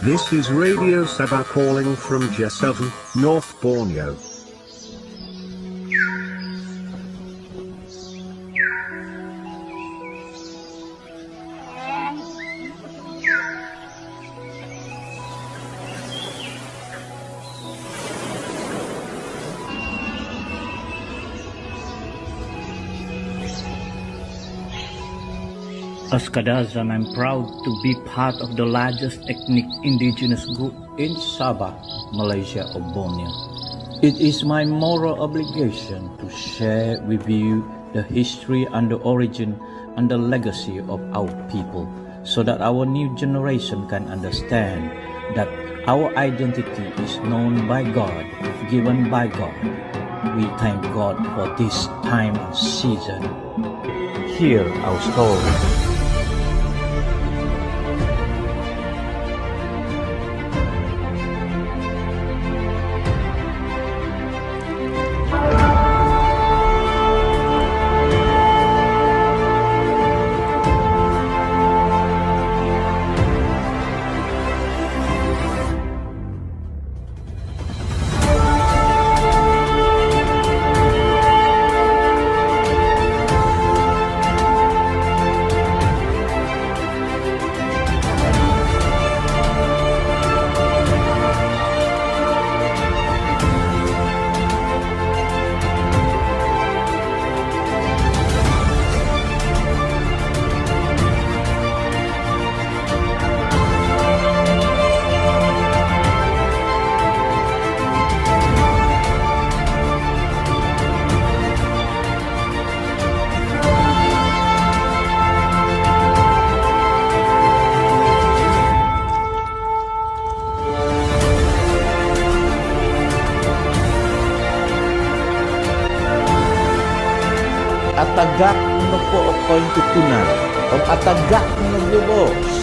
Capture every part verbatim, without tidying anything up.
This is Radio Sabah calling from Jesselton, North Borneo. As Kadazan, I'm proud to be part of the largest ethnic indigenous group in Sabah, Malaysia, or Borneo. It is my moral obligation to share with you the history and the origin and the legacy of our people, so that our new generation can understand that our identity is known by God, given by God. We thank God for this time and season. Hear our story. Atagak nopo o kointutunan om atagak nogi o boos.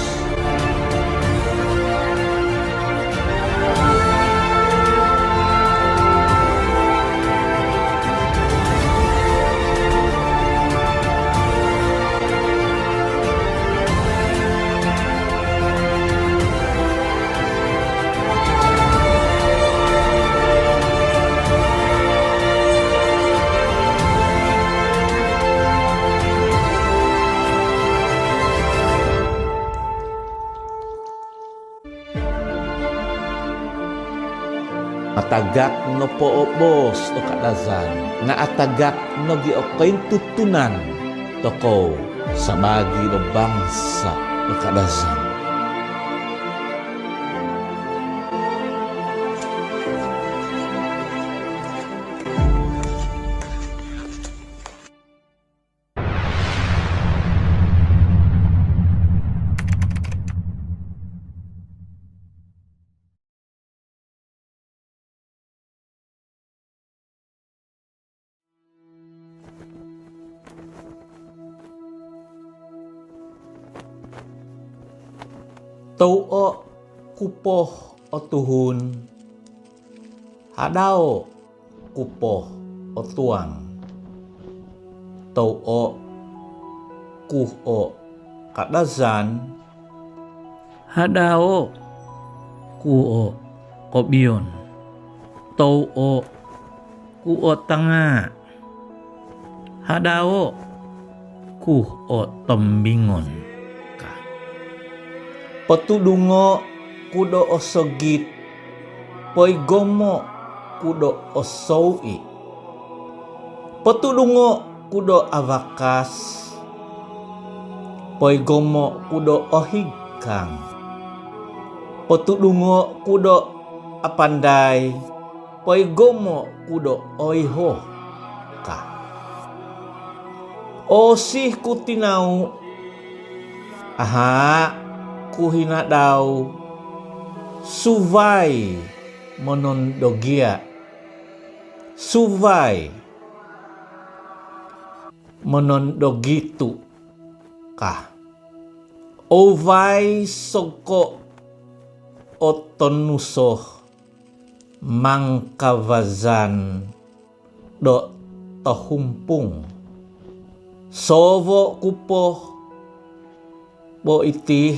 Atagak nopo o boos do Kadazan nga atagak nogi o kointutunan tokou sabaagi do bansa do Kadazan. Tou'o ku po o tuhun, hadao ku po o tuang. Tou'o ku o Kadazan, hadao ku o Kobion. Tou'o ku o Tangaa, hadao ku o Tombingon, ka. Potudungo ku do osogit, poigomo ku do osou'i. Potudungo ku do avakas, poigomo ku do ohigkang. Potudungo ku do apandai, poigomo ku do oiho, ka. Osi ku tinau, aha ku hinadau, suvai monondogia, suvai monondogitu, ka. Ouvai songko o tonuso mangkavazan do tohumpung. Sovo ku po bo iti,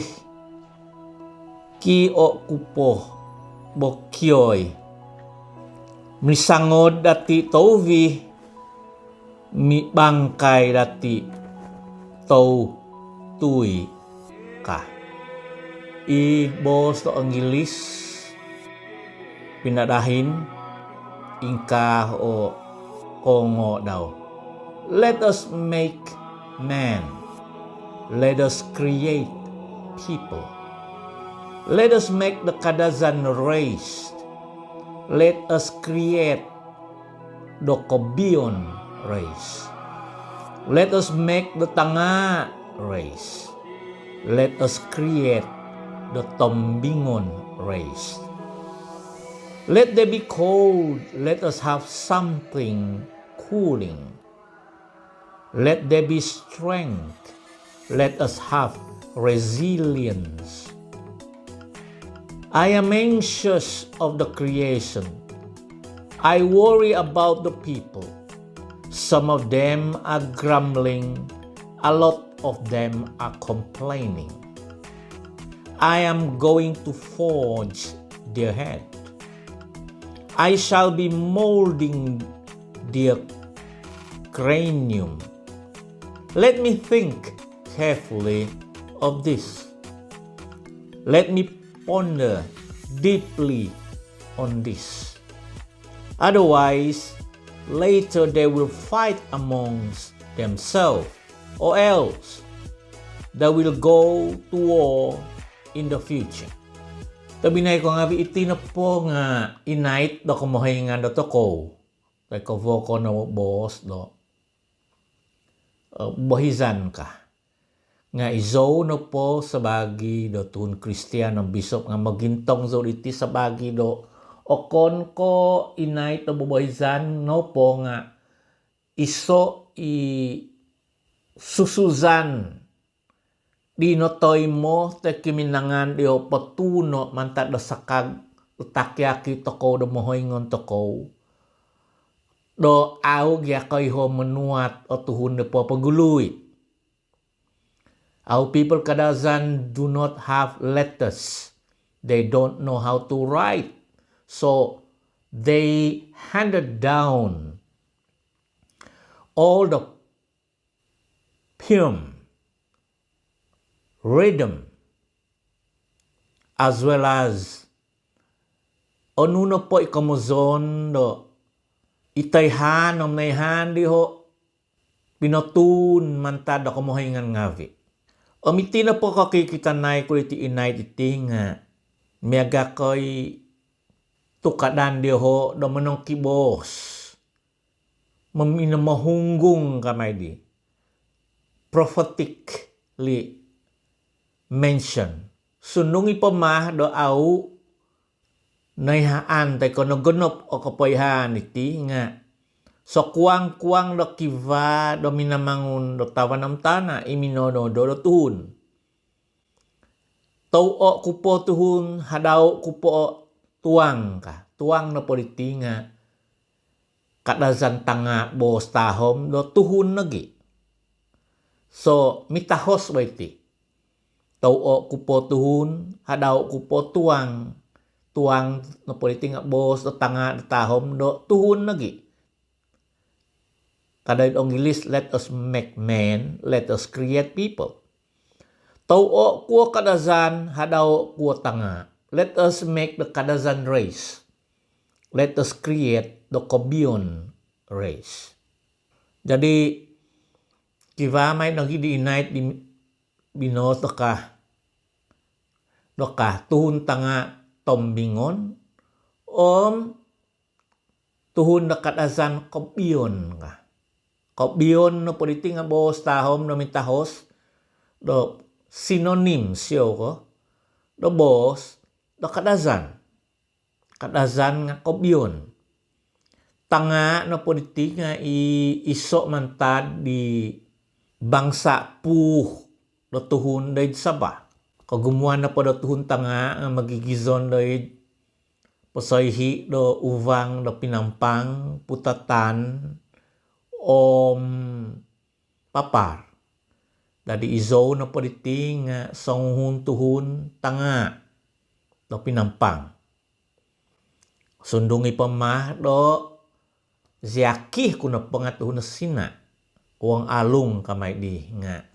Kio' ku po bokioi. Misangod dati' touvi, mibangkai dati' toutui ka. I boos do Onggilis pinadahin ingkaa o koongoo' dau. Let us make man. Let us create people. Let us make the Kadazan race. Let us create the Kobion race. Let us make the Tangaa' race. Let us create the Tombingon race. Let there be cold, let us have something cooling. Let there be strength, let us have resilience. I am anxious of the creation. I worry about the people. Some of them are grumbling. A lot of them are complaining. I am going to forge their head. I shall be molding their cranium. Let me think carefully of this. Let me ponder deeply on this. Otherwise, later they will fight amongst themselves, or else they will go to war in the future. Tobpinai ko ngaavi', iti nopo nga' inait do komohoingan dotokou. Toi ko vokon o boos do bohizan ka. Nga' izou nopo sabaagi do tuhun Kristian om bisop nga' mogintong zou diti sabaagi do okon ko' inait do bobohizan nopo nga' iso' i susuzan di notoimo toi ko minangan di o potuuno' mantad do sakag do taki-aki tokou do mohoingon tokou do au' gia koiho monuat o tuhun do popogului. Our people Kadazan do not have letters. They don't know how to write. So they handed down all the poem, rhythm, as well as onu nopo i komozon do i toihaan om noihaan diho' pinotuun mantad do komohoingan ngaavi'. Om iti nopo kokikitanai ku diti inait iti nga' miaga ko i tukadan diho' do monongkiboos. Mom-, ino mohunggung kamai di prophetically mention. Sundung i poma do au' noihaan toi ko nogonop o kopoihaan iti nga' sokuang-kuang do kivaa do minamangun do tavan om tana' i minonodo do tuhun. Tou'o' ku po tuhun, hadau' ku po tuang ka. Tuang nopo diti nga' Kadazan Tangaa' boos tahom do tuhun nogi'. So mitahos bo iti. Tou'o' ku po tuhun, hadau' ku po tuang. Tuang nopo diti nga' boos do Tangaa' do tahom do tuhun nogi'. Ka doid Onggilis, let us make man, let us create people. Tou'o' ku o Kadazan, hadau' ku o Tangaa'. Let us make the Kadazan race. Let us create the Kobion race. Jadi kivaa mai nogi di inait di binoos do ka, do ka tuhun Tangaa' Tombingon om tuhun do Kadazan Kobion ka. Kobion nopo diti nga' boos tahom do mitahos do sinonim sio ko do boos do Kadazan. Kadazan nga' Kobion. Tangaa' nopo diti nga' i iso' mantad di bangsa' Puuh do tuhun doid Sabah. Kogumuan nopo do tuhun Tangaa' nga' mogigizon doid posoihi' do uvang do Pinampang, Putatan om Papar. Dadi izou nopo diti nga' songuhun tuhun Tangaa'. do Pinampang. Sundung i poma do ziaki ku nopo nga tuhun do Sina, Wong Alung kamai di nga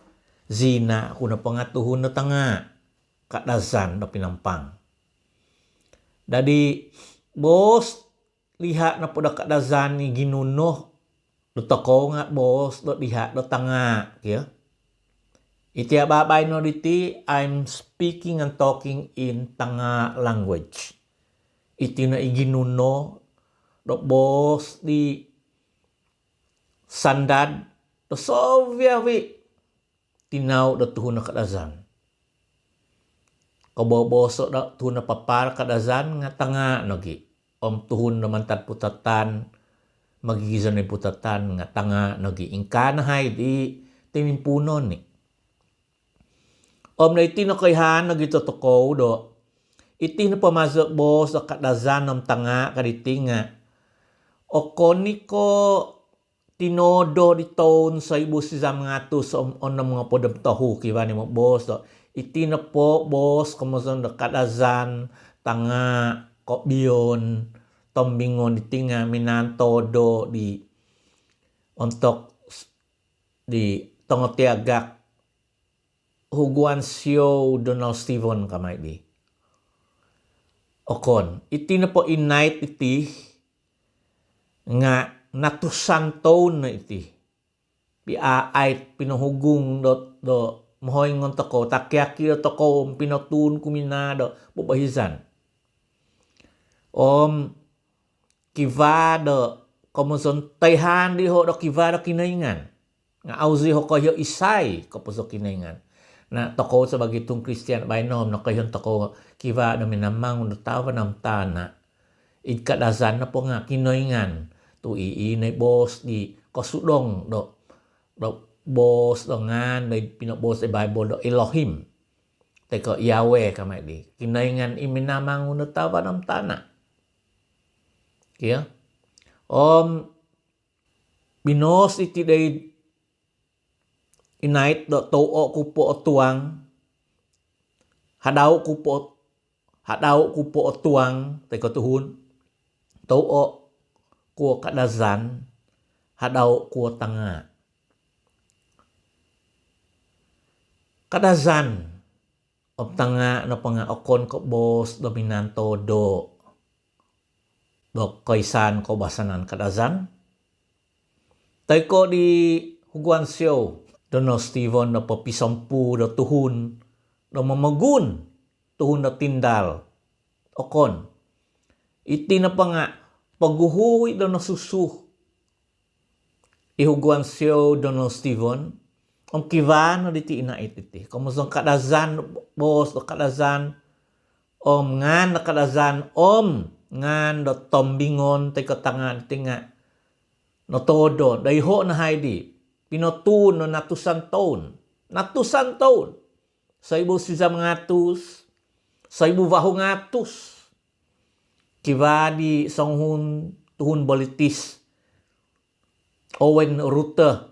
zina ku nopo nga tuhun do Tanga, Kadazan do Pinampang. Dadi boos diha nopo do Kadazan i ginuno do tokou nga boos do diha do Tanga kio. Iti ababaino diti, I'm speaking and talking in Tanga language. Iti no i ginuno do boos di sandad do soviavi tinau do tuhun do Kadazan. Koboboso do tuhun do Papar Kadazan nga Tanga nogi. Om tuhun do mantad putatan, magigizon do putatan nga Tanga nogi. Ingkaa no hai di timimpuunon ni. Om do iti no koihaan nogi tokou do iti nopo maza boos do Kadazan om Tanga kaditi nga okon i ko tinodo di toun saibu sizam ngatus om onom ngopod om tohu kivaa ni moboos do iti nopo boos komozon do Kadazan, Tanga, Kobion, Tombingon diti nga minaan todo di ontok di tongotiagak Huguan Siou Donald Stephens kamai di. Okon, iti nopo inait iti nga natusan toun no iti. Piaait pinohugung do, do mohoingon tokou, takiaki do tokou, pinotun kuminaa do bobohizan. Om kivaa do komozon toihaan diho do kivaa do Kinoingan. Nga au ziho koiho isai koposo Kinoingan. Na tokou sabaagi tuhun Kristian baino om nokoiho tokou kivaa do minamangun do tavan om tana. Id Kadazan nopo nga Kinoingan tu ii no i boos di kosudong do, do boos do ngaan do pinoboos di Bible do Elohim. Toi ko Yahweh kamai di. Kinoingan i minamangun do tavan om tana. Kio. Om binoos iti doid inait do tou o ku po otuang, hadau ku po, hadau ku po otuang, toi ko tuhun, tou o ku o Kadazan, hadau ku o Tanga. Kadazan om Tanga nopo nga okon ko boos do minaan todo do Koisaan Koubasanan Kadazan. Toi ko di Huguan Siou Donald Stephens do popisompu do tuhun do momogun, tuhun do tindal. Okon. Iti nopo nga poguhui do nosusu i Huguan Siou Donald Stephens om kivaa no diti inait iti. Komozon Kadazan, boos do Kadazan om ngaan do Kadazan om ngaan do Tombingon toi ko Tanga diti nga notodo doiho no hai di pinotun no natusan toun. Natusan toun. Saibu sizam ngatus, saibu vahu ngatus. Kivaa di songuhun tuhun Bolitis, Owen Rutter,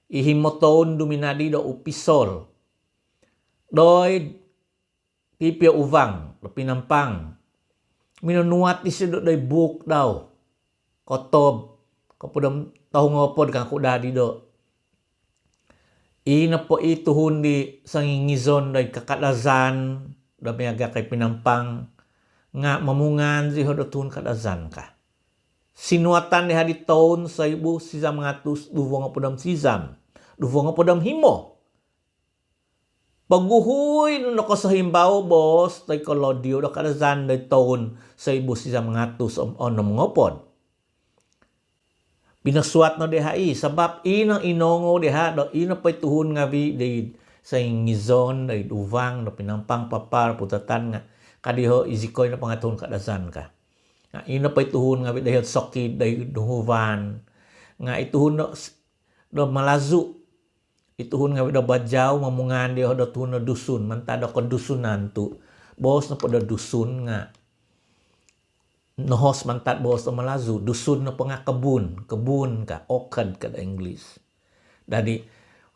i himo toun duminadi do upisol doid pipio uvang do Pinampang. Minonuat disido doid buuk dau, Kotob, kopod om tohu ngopod kangku dadi do. I nopo i tuhun di songingizon doid kakadazan do miaga kai Pinampang nga momungaan ziho do tuhun Kadazan ka. Sinuatan diho di toun saibu sizam ngatus duvo ngopod om sizam, duvo ngopod om himo. Poguhui no nokosohimbau boos toi ko lodiu do Kadazan doid toun saibu sizam ngatus om onom ngopod. Pinosuat no diho i sabab i no inongou diho do i nopo i tuhun ngavi doid songingizon doid uvang do Pinampang, Papar, Putatan nga kadiho izikoi nopo nga tuhun Kadazan ka. Nga i nopo i tuhun ngavi doid sokid doid uhuvan nga i tuhun do, do Malazu. I tuhun ngavi do Bajau momungaan diho do tuhun do Dusun mantad do Kedusunan tu boos nopo do Dusun nga nohoos mantad boos do Malazu. Dusun nopo nga kebun, kebun ka, orchard ka do English. Dadi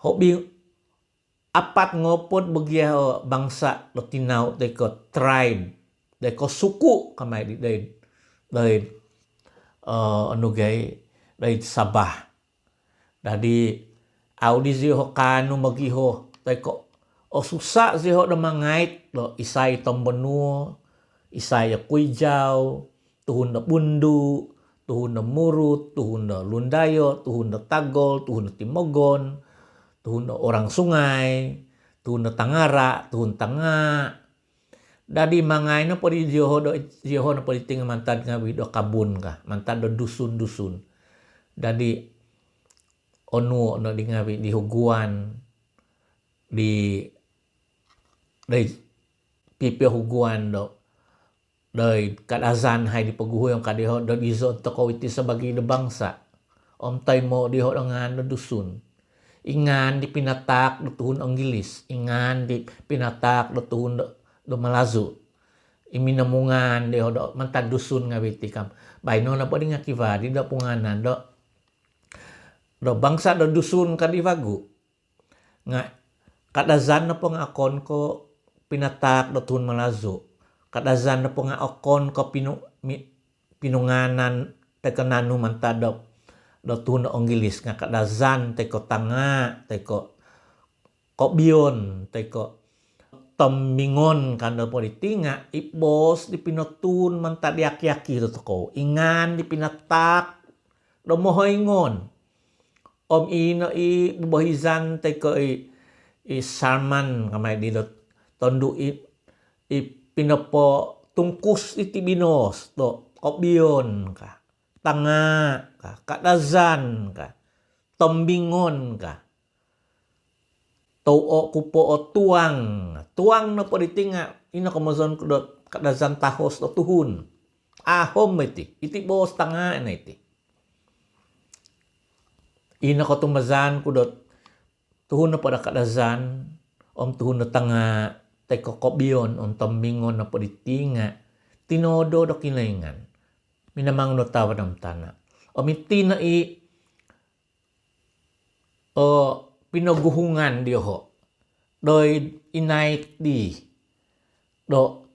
hobi apat ngopod bogia o bangsa do tinau toi ko tribe doid ko suku kamai di doid, doid, eh, onu gai, doid Sabah. Dadi au di zioho kaanu mogiho, toi ko osusa zioho do mangait do isai tombonuo, isai o kuijau, tuhun do Bundu, tuhun do Murut, tuhun do Lundayo, tuhun do Tagol, tuhun do Timogon, tuhun do Orang Sungai, tuhun do Tangara, tuhun Tanga. Dadi mangai nopo di zioho do, zioho nopo di tinga mantad ngawi do kabun ka, mantad do Dusun-Dusun. Dadi onuo no di ngawi di huguan di, di pipio huguan do, doid Kadazan hai di poguhu yong kadiho do izo tokou iti sabaagi do bangsa. Om toimo diho do ngaan do Dusun. I ngaan di pinataak do tuhun Onggilis, i ngaan di pinataak do tuhun do, do Malazu. I minomungaan diho do mantad Dusun ngawi ti kam. Baino nopo di nga kiwaa di do punganan do, do bangsa do Dusun kadi wagu. Nga Kadazan nopo nga okon ko pinataak do tuhun Malazu. Kadazan nopo nga okon ko pinu-, mi-, pinungaanan toi ko naanu mantad do, do tuhun do Onggilis. Nga Kadazan toi ko Tanga, toi ko Kobion, toi ko Tombingon kando po di tinga, i boos di pinotuun mantad di aki-aki do tokou. I ngaan di pinataak do mohoingon. Om ino i bobohizan toi ko i, i sarman kamai di do tondu i, i pinopotungkus iti binoos do Kobion ka, Tanga ka, Kadazan ka, Tombingon ka. Tou o kupo o tuang. Tuang nopo di tinga, ino komozon ku do Kadazan tahos do tuhun. Ahom iti, iti boos Tanga no iti. Ino kotumbazaan ku do tuhun nopo do Kadazan, om tuhun do Tanga, toi ko Kobion, om Tombingon nopo di tinga, tinodo do Kinoingan. Minamangun do tawan om tana. Om iti no i, o, pinoguhungan dioho doid inait di do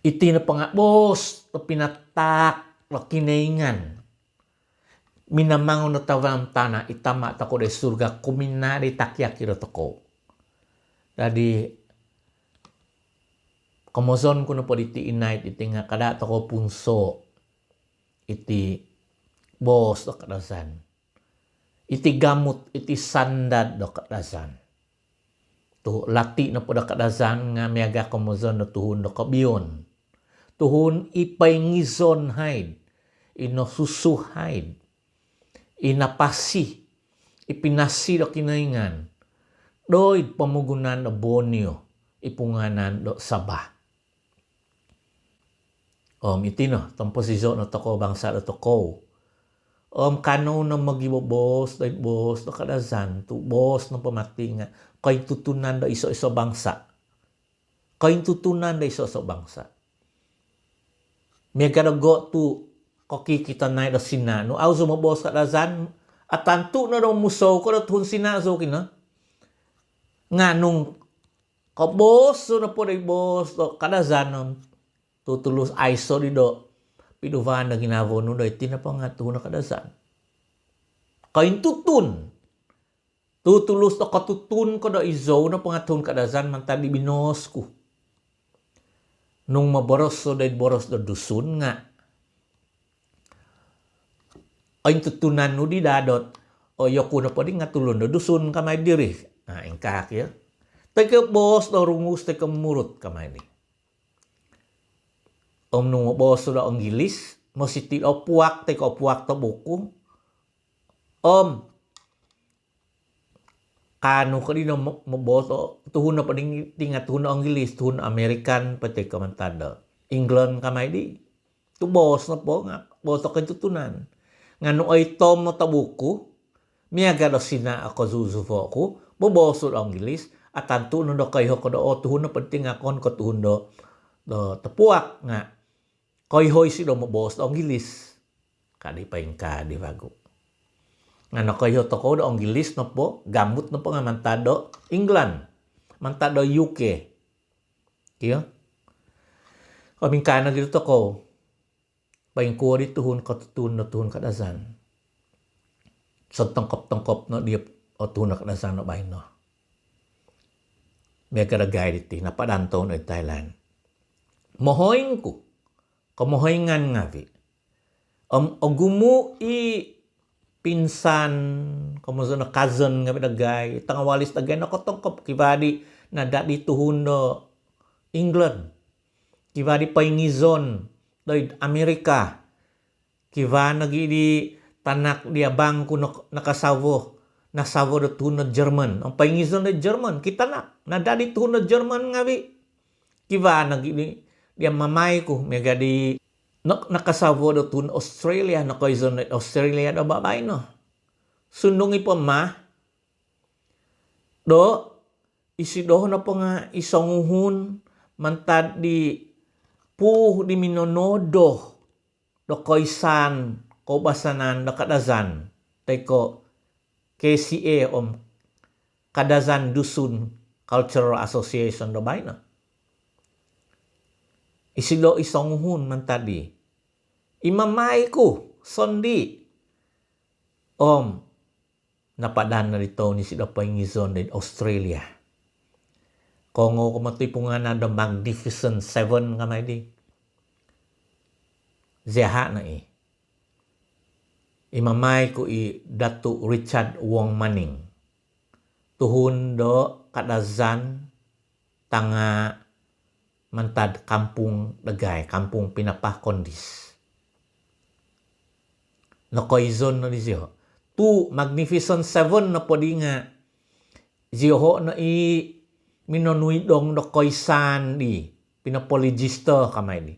iti nopo nga boos do pinataak do Kinoingan. Minamangun do tawan om tana, i Tama tokou doid surga kuminaa di taki-aki do tokou. Dadi komozon ku nopo diti inait diti nga kada tokou punso iti boos do Kadazan. Iti gamut, iti sandad do Kadazan. Tu lati nopo do Kadazan nga miaga komozon do tuhun do Kobion. Tuhun i poingizon haid, i nosusu haid, i napasi, i pinasi do Kinoingan doid pomogunan do Borneo, i pungaanan do Sabah. Om iti no, tomposizo no tokou bangsa do tokou. Om kanou no mogiboboos doid boos do Kadazan, tu boos nopo mati nga kointutunan do iso-iso bangsa. Kointutunan do iso-iso bangsa. Miaga dogo tu kokikito nai do Sina, nung au zou moboos Kadazan, atantu no do musou ko do tuhun Sina zou kino. Nga nung koboos zou nopo doid boos do Kadazan om tutulus aiso di do piduan do ginavo nu do iti nopo nga tuhun do Kadazan. Kointutun. Tutulus do kotutun ko do izou nopo nga tuhun Kadazan mantad di binoos ku. Nung moboros zou doid boros do Dusun nga ointutunan nu di daa dot, o, yoku nopo di nga tulun do Dusun kamai diri. Na, ingkaa kio. Toi ko boos do Rungus toi ko Murut kamai di. Om nung moboos zou do Onggilis, mositi do opuak toi ko opuak do buku. Om kaanu ko di no mo-, moboos do tuhun nopo di tinga, tuhun do Onggilis, tuhun American, po toi ko mantad do England kamai di. Tu boos nopo nga boos do kointutunan. Nga nung oitom no do buku, miaga do Sina o kozuzuvo ku, boboos zou do Onggilis, atantu no do koiho ko do, o, tuhun nopo di tinga okon ko tuhun do, do topuak nga koiho isido moboos do Onggilis. Kadi poingkaa di wagu. Nga nokoiho tokou do Onggilis nopo, gamut nopo nga mantad do England, mantad do U K. Kio. Om ingkaa nogi tokou, poingkuo di tuhun kotutun do tuhun Kadazan. Sotongkop-tongkop no di o tuhun Kadazan do baino. Miaga dagai diti, napadan tokou no id Thailand. Mohoing ku, komohoingan ngavi. Om ogumu i pinsan, komozon no cousin ngavi dagai, tongowalis dagai nokotongkop, kivaa di nadadi tuhun do England, kivaa di poingizon doid Amerika, kivaa nogi di tanak di abang ku nok-, nakasavo, nasavo do tuhun do German. Om poingizon do German, kitanak, nadadi tuhun do German ngavi. Kivaa nogi di, di mamai ku, miaga di nok-, nakasavo do tuhun Australia, nokoizon do Australia do babaino. Sundung i po ma, do isido nopo nga i songuhun mantad di puu di minonodo do Koisaan Koubasanan do Kadazan, toi ko K C A om Kadazan Dusun Cultural Association do baino. Isido i songuhun mantad di. I mamai ku sondii. Om napadan no di toun isido poingizon doid Australia. Kongou ko moti pungaanan do Magnificent Seven kamai di. Ziaha no i. I mamai ku i Datuk Richard Wong Manning, tuhun do Kadazan Tangaa mantad kampung dagai, Kampung Pinapah Kondis. Nokoizon no di zioho. Tu Magnificent Seven nopo di nga zioho no i minonuidong do koisaan di, pinopoligister kamai di.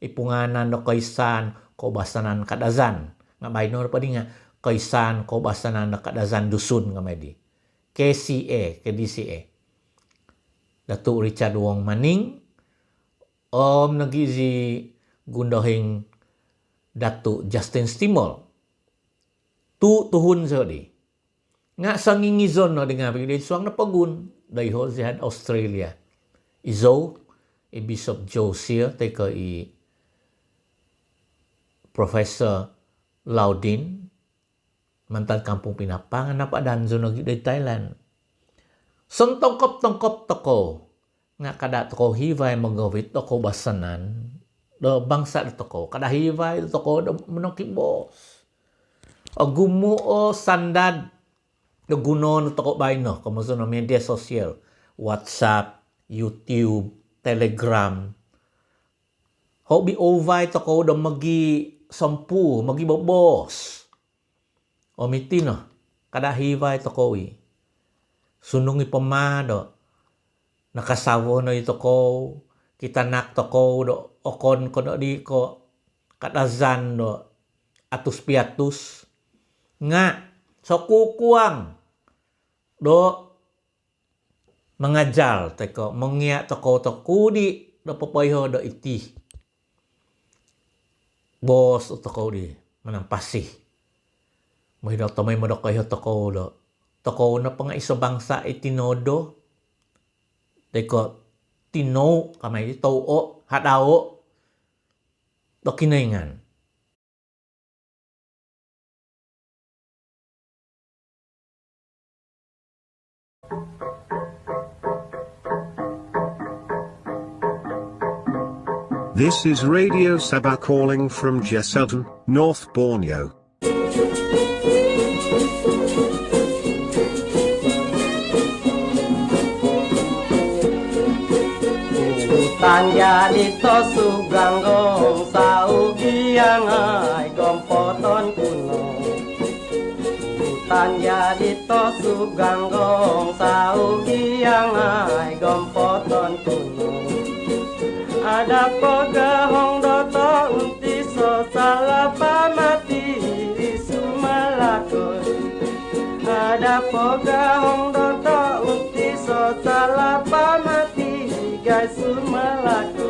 I pungaanan do Koisaan Koubasanan Kadazan. Nga baino nopo di nga Koisaan Koubasanan do Kadazan Dusun kamai di. K C A, K D C A. Datuk Richard Wong Manning, om nogi zi Gundohing Datuk Justin Stimol. Tu tuhun sodi. Nga songingizon no di ngavi di suang do pogun, doiho zi id Australia. Izou, i Bishop Joe Sear, toi ko i Professor Laudin, mantad Kampung Pinapah nga napadan zou nogi doid Thailand. Sontongkop-tongkop tokou nga kada tokou hivai mogovit do koubasanan do bangsa do tokou. Kada hivai do tokou do monongkiboos. Ogumu o sandad do gunoon do tokou baino, komozon no media sosial, WhatsApp, YouTube, Telegram. Hobi ovai tokou do mogisompu, mogiboboos. Om iti no, kada hivai tokou i. Sundung i po ma do nakasavo no i tokou, kitanak tokou do okon ko no di ko Kadazan do atus piatus. Nga sokukuang do mangajal toi ko mongia tokou tokudi do popoiho do iti boos tokou di manampasi. Mohi do tomoimo do koiho tokou do tokou nopo nga iso bangsa i tinodo toi ko tinou kamai di touo, hadao do Kinoingan. This is Radio Sabah calling from Jesselton, North Borneo. Utan jadi to sugang gong saugi angai gompoton kuno. Utan jadi to sugang gong saugi angai gompoton kuno. Ada pogahong doto unti so salah pamati sumalakon. Ada pogahong doto unti so salah pamati gai sumalakon.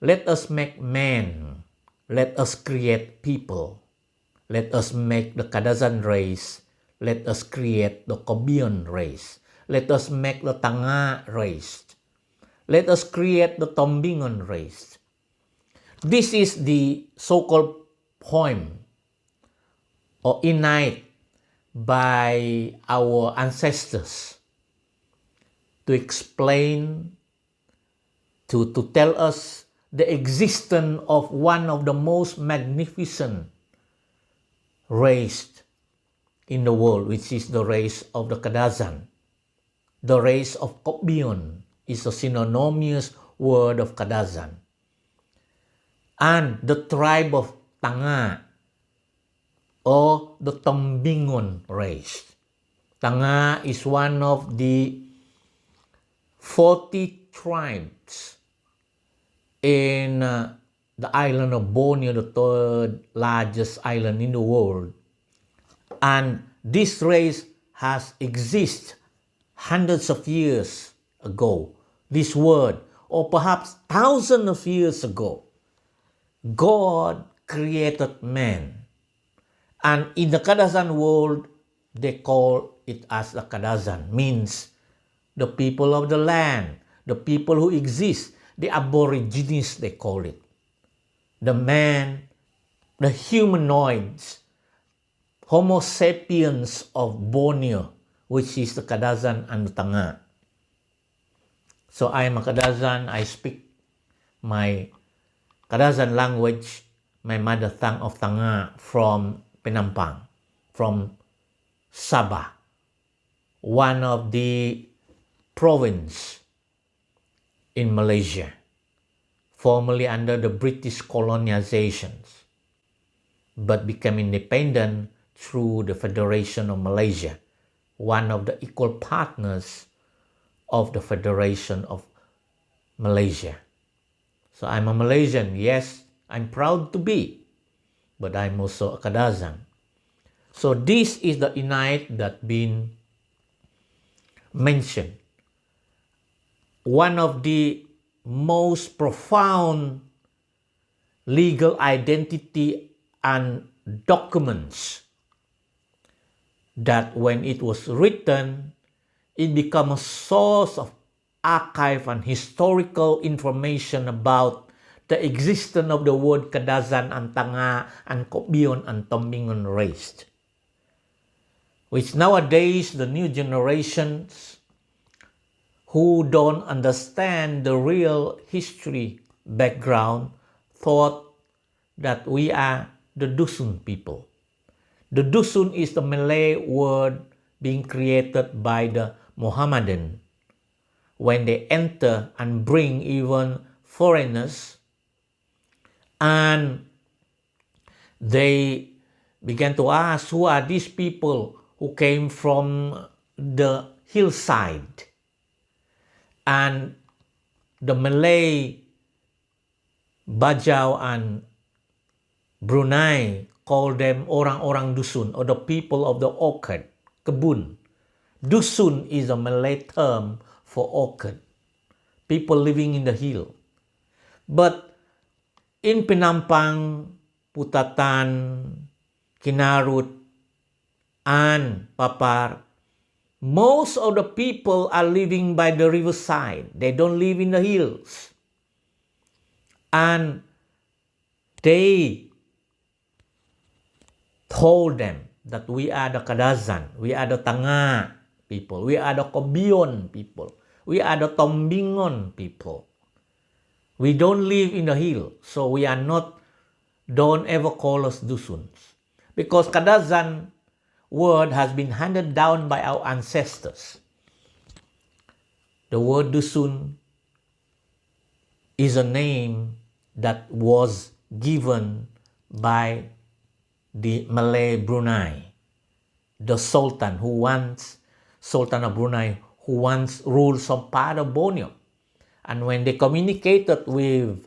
Let us make man. Let us create people. Let us make the Kadazan race. Let us create the Kobion race. Let us make the Tangaa race. Let us create the Tombingon race. This is the so-called poem or inait by our ancestors to explain, to, to tell us the existence of one of the most magnificent race in the world, which is the race of the Kadazan. The race of Kobion is a synonymous word of Kadazan. And the tribe of Tangaa, or the Tombingon race. Tangaa is one of the forty tribes in, uh, the island of Borneo, the third largest island in the world. And this race has existed hundreds of years ago. This word, or perhaps thousands of years ago, God created man. And in the Kadazan world, they call it as the Kadazan, means the people of the land, the people who exist, the aborigines, they call it. The man, the humanoids, Homo sapiens of Borneo, which is the Kadazan and the Tangaa. So I am a Kadazan, I speak my Kadazan language, my mother tongue of Tangaa from Penampang, from Sabah, one of the province in Malaysia, formerly under the British colonizations, but became independent through the Federation of Malaysia, one of the equal partners of the Federation of Malaysia. So I'm a Malaysian, yes, I'm proud to be, but I'm also a Kadazan. So this is the inait that been mentioned. One of the most profound legal identity and documents that when it was written, it become a source of archive and historical information about the existence of the word Kadazan and Tangaa and Kobion and Tombingon race, which nowadays the new generations who don't understand the real history background thought that we are the Dusun people. The Dusun is the Malay word being created by the Mohammedan when they enter and bring even foreigners, and they began to ask, "Who are these people who came from the hillside?" And the Malay, Bajau, and Brunei call them orang-orang Dusun, or the people of the orchard, kebun. Dusun is a Malay term for orchard, people living in the hill. But in Penampang, Putatan, Kinarut, and Papar, most of the people are living by the riverside. They don't live in the hills. And they told them that we are the Kadazan, we are the Tangaa people, we are the Kobion people, we are the Tombingon people. We don't live in the hill, so we are not, don't ever call us Dusuns. Because Kadazan word has been handed down by our ancestors. The word Dusun is a name that was given by the Malay Brunei, the Sultan who once, Sultan of Brunei, who once ruled some part of Borneo. And when they communicated with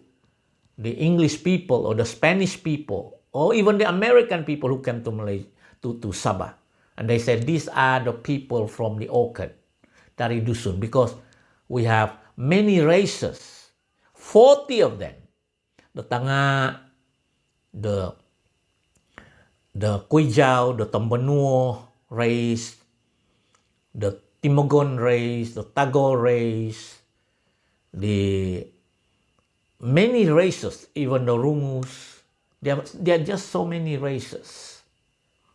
the English people or the Spanish people or even the American people who came to Malaysia, to, to Sabah, and they said, "These are the people from the orchard, dari Dusun, because we have many races, forty of them." do Tangaa, do, do Kuijau, do Tombonuo race, do Timogon race, do Tagol race, the many races, even the Rungus. There, there are just so many races.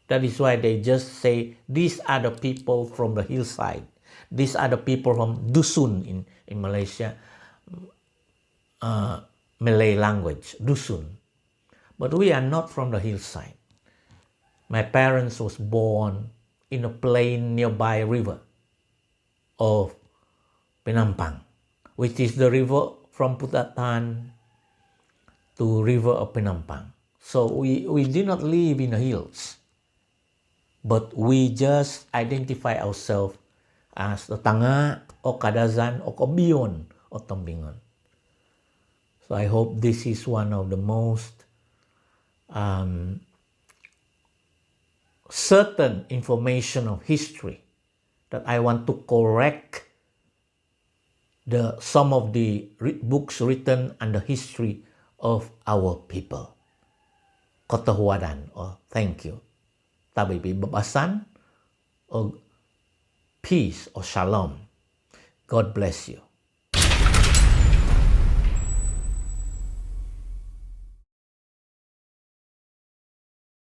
That is why they just say, "These are the people from the hillside. These are the people from Dusun" in, in Malaysia, uh, Malay language, Dusun. But we are not from the hillside. My parents was born in a plain nearby river of Penampang, which is the river from Putatan to river of Penampang. So we, we did not live in the hills, but we just identify ourselves as the Tangaa or Kadazan or Kobion or Tombingon. So I hope this is one of the most, um, certain information of history that I want to correct the, some of the re-, books written on the history of our people. Kotohuadan, or thank you. Tabi pibabasan, or peace, or shalom. God bless you.